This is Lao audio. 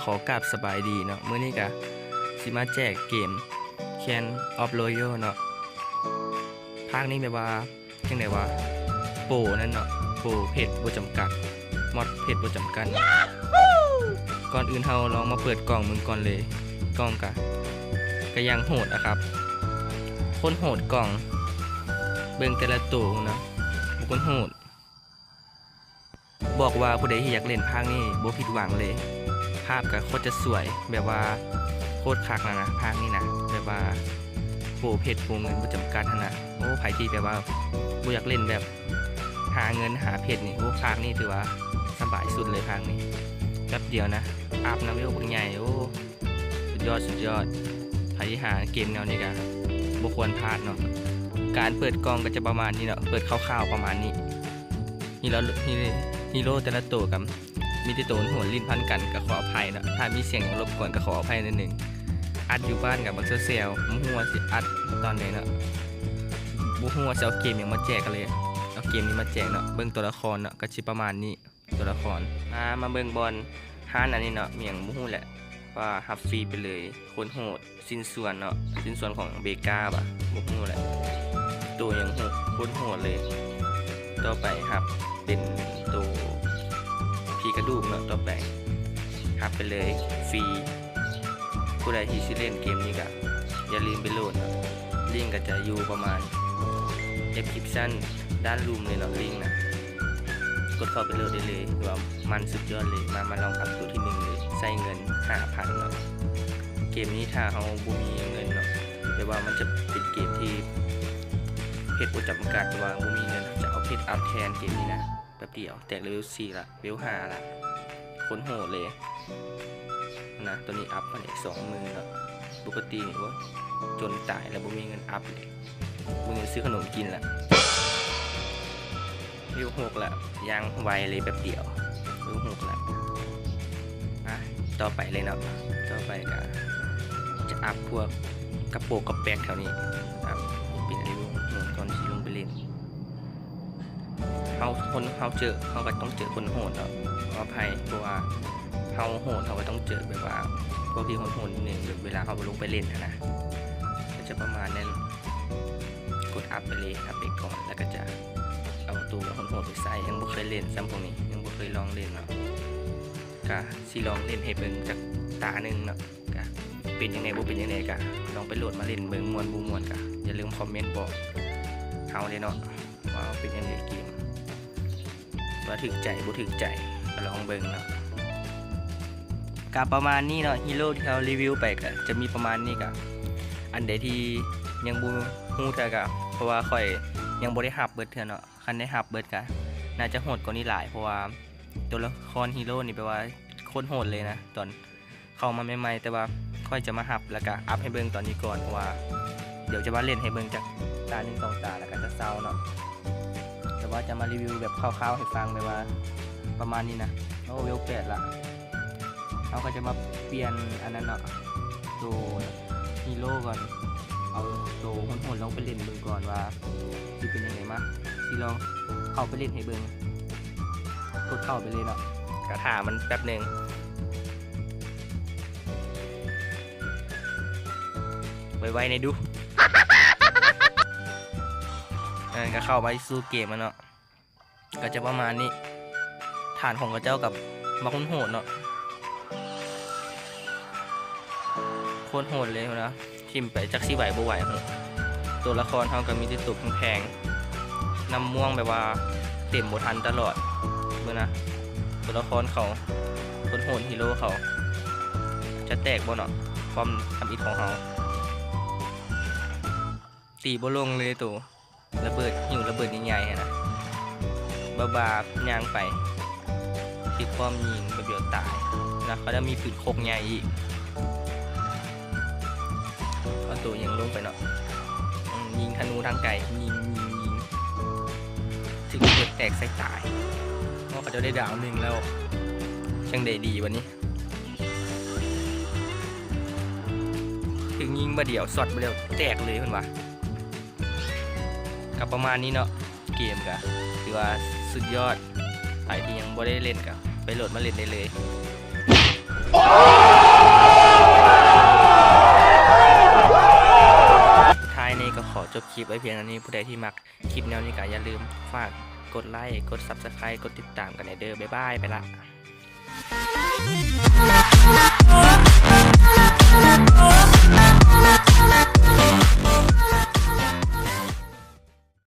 ຂໍກາບສະບາຍດີເນາະ, ມື້ນີ້ກະຊິມາແຈກເກມ Clash of Royale ເນາະ. ພາກນີ້ແບບວ່າ ຈັ່ງໃດວະ ໂປນັ້ນເນາະ, ໂປເພັດບໍ່ຈຳກັດ, ມອດເພັດບໍ່ຈຳກັດ. ກ່ອນອື່ນເຮົາລອງມາເປີດກ່ອງເບິ່ງກ່ອນເລີຍ. ກ່ອງກະ ກະຢ່າງໂຫດອະຄັບ, ໂຄດໂຫດກ່ອງ. ເບິ່ງແຕ່ລະໂຕນະ ໂຄດໂຫດ. ບອກວ່າຜູ້ໃດທີ່ຢາກຫຼິ້ນພາກນີ້ບໍ່ຜິດຫວັງເລີຍ, ພາບກະໂຄດຈະສວຍ ແບບວ່າໂຄດຄັກນະ ພາກນີ້ນະ, ແບບວ່າໂປເພັດໂປເງິນບໍ່ຈຳກັດຫັ້ນນະ. ໂອ້ ໃຜທີ່ແບບວ່າບໍ່ຢາກຫຼິ້ນແບບຫາເງິນຫາເພັດນີ້ ໂອ້ ພາກນີ້ຖືວ່າສະບາຍສຸດເລີຍພາກນີ້, ແປັບດຽວນະ ອັບນະ ເວວບັກໃຫຍ່. ໂອ້ ສຸດຍອດ ສຸດຍອດ. ໃຜທີ່ຫາເກມແນວນີ້ກະບໍ່ຄວນພາດເນາະ. ການເປີດກ່ອງກະຈະປະມານນີ້ເນາະ, ເປີດຄ່າວໆປະມານນີ້. ຮີໂຣ ຮີໂຣແຕ່ລະໂຕກະມີແຕ່ໂຕໂຫດ, ຫຼິ້ນພັນກັນກະຂໍອະໄພເນາະ, ຖ້າມີສຽງຫຍັງລົບກວນກະຂໍອະໄພໜ້ອຍໜຶ່ງ. ອັດຢູ່ບ້ານກະບັກແຊວໆ, ບໍ່ຮູ້ວ່າຊິອັດຕອນໃດເນາະ, ບໍ່ຮູ້ວ່າຊິເອົາເກມຫຍັງມາແຈກກັນເລີຍ. ເອົາເກມນີ້ມາແຈກເນາະ, ເບິ່ງຕົວລະຄອນເນາະ ກະຊິປະມານນີ້. ຕົວລະຄອນ ມາ ມາເບິ່ງບ່ອນຮ້ານອັນນີ້ເນາະ, ມີຫຍັງບໍ່ຮູ້ແຫຼະ ວ່າຮັບຟຣີໄປເລີຍ. ໂຄດໂຫດ ຊິ້ນສ່ວນເນາະ, ຊິ້ນສ່ວນຂອງເບກາບະ ບໍ່ຮູ້ແຫຼະ. ໂຕຫຍັງໂຫດ ໂຄດໂຫດເລີຍ. ຕໍ່ໄປຮັບເປັນໂຕຜີກະດູກເນາະ, ຕໍ່ໄປຮັບໄປເລີຍ ຟຣີ. ຜູ້ໃດທີ່ຊິຫຼິ້ນເກມນີ້ກະຢ່າລືມໄປໂຫຼດເນາະ, ລິ້ງກະຈະຢູ່ປະມານ description ດ້ານລຸ່ມເລີຍເນາະ, ລິ້ງນະ. ກົດເຂົ້າໄປໂຫຼດໄດ້ເລີຍ, ຖືວ່າມັນສຸດຍອດເລີຍ. ມາ ມາລອງອັບໂຕທີໜຶ່ງເລີຍ, ໃຊ້ເງິນຫ້າພັນເນາະ. ເກມນີ້ຖ້າເຮົາບໍ່ມີເງິນເນາະ, ແຕ່ວ່າມັນຈະເປັນເກມທີ່ເພັດບໍ່ຈຳກັດ, ແຕ່ວ່າບໍ່ມີເງິນ ຈະເອົາເພັດອັບແທນເກມນີ້ນະ. ແປັບດຽວແຕກເລເວວສີ່ລະ ເວວຫ້າລະ, ໂຄດໂຫດເລີຍນະ. ໂຕນີ້ອັບມາໄດ້ສອງໝື່ນເນາະ, ປົກກະຕິນີ້ ໂອ້ຍ ຈົນຕາຍລະ ບໍ່ມີເງິນອັບເລີຍ, ບໍ່ມີເງິນຊື້ຂະໜົມກິນລະ. ເວວຫົກລະ ຢ່າງໄວເລີຍ ແປັບດຽວ ເວວຫົກລະ. ອ່ະ ຕໍ່ໄປເລີຍເນາະ, ຕໍ່ໄປກະຈະອັບພວກກະໂປກກະແປກແຖວນີ້, ອັບເປັນເລເວວຫົກກ່ອນຊິລົງໄປຫຼິ້ນ. ເຮົາ ຄົນເຮົາເຈີ ເຮົາກະຕ້ອງເຈີຄົນໂຫດເນາະ, ຂໍອະໄພ ເພາະວ່າເຮົາໂຫດ ເຮົາກະຕ້ອງເຈີແບບວ່າພວກທີ່ໂຫດໆ ໜຶ່ງ ແບບເວລາເຮົາໄປລົງໄປຫຼິ້ນຫັ້ນນະ, ກະຈະປະມານນັ້ນ. ກົດອັບໄປເລີຍ ອັບໄປກ່ອນ ລະກະຈະເອົາໂຕໂຫດໆ ໄປໃສ່. ຍັງບໍ່ເຄີຍຫຼິ້ນຊ້ຳພວກນີ້, ຍັງບໍ່ເຄີຍລອງຫຼິ້ນເນາະ, ກະຊິລອງຫຼິ້ນໃຫ້ເບິ່ງຈັກຕາໜຶ່ງເນາະ. ກະເປັນຈັ່ງໃດ ບໍ່ເປັນຈັ່ງໃດ ກະລອງໄປໂຫຼດມາຫຼິ້ນເບິ່ງ, ມ່ວນບໍ່ມ່ວນ ກະຢ່າລືມຄອມເມັນບອກເຮົາເດ້ເນາະ ວ່າເປັນຈັ່ງໃດເກມ, ວ່າຖືກໃຈບໍ່ຖືກໃຈ ກະລອງເບິ່ງເນາະ. ກະປະມານນີ້ເນາະ, ຮີໂຣທີ່ເຮົາຣີວິວໄປກະຈະມີປະມານນີ້. ກະອັນໃດທີ່ຍັງບໍ່ຮູ້ເທື່ອ ກະເພາະວ່າຂ້ອຍຍັງບໍ່ໄດ້ຮັບເບິດເທື່ອເນາະ, ຄັນໄດ້ຮັບເບິດກະໜ້າຈະໂຫດກວ່ານີ້ຫຼາຍ, ເພາະວ່າໂຕລະຄອນຮີໂຣນີ້ແບບວ່າໂຄດໂຫດເລີຍນະ ຕອນ ເຂົ້າມາໃໝ່ໆ, ແຕ່ວ່າຂ້ອຍຈະມາຮັບ ແລ້ວກະອັບໃຫ້ເບິ່ງຕອນນີ້ກ່ອນ ເພາະວ່າດຽວຈະມາຫຼິ້ນໃຫ້ເບິ່ງຈັກຕາໜຶ່ງສອງຕາ ແລ້ວກະຈະເຊົາເນາະ. ແຕ່ວ່າຈະມາຣີວິວແບບຄ່າວໆໃຫ້ຟັງ ແບບວ່າປະມານນີ້ນະ. ໂອ້ ເວວແປດລະ, ເຮົາກະຈະມາປ່ຽນອັນນັ້ນເນາະ ໂຕຮີໂຣກ່ອນ, ເອົາໂຕໂຫດໆລົງໄປຫຼິ້ນເບິ່ງກ່ອນວ່າຊິເປັນຈັ່ງໃດ. ມາ ຊິລອງເຂົ້າໄປຫຼິ້ນໃຫ້ເບິ່ງ, ກົດເຂົ້າໄປເລີຍເນາະ. ກະຖ້າມັນແປັບໜຶ່ງ ໄວໆແດ່ດູ. ເອີ ກະເຂົ້າໄປສູ່ເກມແລ້ວເນາະ, ກະຈະປະມານນີ້. ຖານຂອງເຂົາເຈົ້າກະບັກໂຫດໆເນາະ, ໂຄດໂຫດເລີຍພຸ້ນນະ. ຖິ້ມໄປຈັກຊິໄຫວບໍ່ໄຫວ. ໂຕລະຄອນເຮົາກະມີແຕ່ໂຕແພງໆ ນຳມ່ວງແບບວ່າເຕັມບໍ່ທັນຕະຫຼອດເບິ່ງນະ. ໂຕລະຄອນເຂົາ ຄົນໂຫດຮີໂຣເຂົາຈະແຕກບໍ່ເນາະ, ຄວາມທຳອິດຂອງເຮົາ ຕີບໍ່ລົງເລີຍ. ໂຕລະເບີດ ຫິ້ວລະເບີດໃຫຍ່ໆຫັ້ນນະ, ບາບໆຍ່າງໄປ ຖືກປ້ອມຍິງແບບດຽວຕາຍນະ. ເຂົາຈະມີປືນຄົກໃຫຍ່ອີກ. ເອົາໂຕຫຍັງລົງໄປເນາະ, ຍິງທະນູທາງໄກ ຍິງ ຍິງ ຍິງ ຖືກລະເບີດແຕກໃສ່ຕາຍ. ເຂົາເຈົ້າໄດ້ດາວໜຶ່ງແລ້ວ ຈັ່ງໃດດີບາດນີ້. ຖືກຍິງບາດດຽວ ຊັອດບາດດຽວແຕກເລີຍເພິ່ນວ່າ. ກະປະມານນີ້ເນາະ, ເກມກະຖືວ່າສຸດຍອດ. ໃຜທີ່ຍັງບໍ່ໄດ້ຫຼິ້ນກະໄປໂຫຼດມາຫຼິ້ນໄດ້ເລີຍ. ຈົບຄລິບໄວ້ພຽງເທົ່ານີ້. ຜູ້ໃດທີ່ມັກຄລິບແນວນີ້ກໍຢ່າລືມຝາກກົດໄລ ກົດ Subscribe ກົດຕິດຕາມກັນແດ່ເດີ. ບາຍບາຍ ໄປລະ.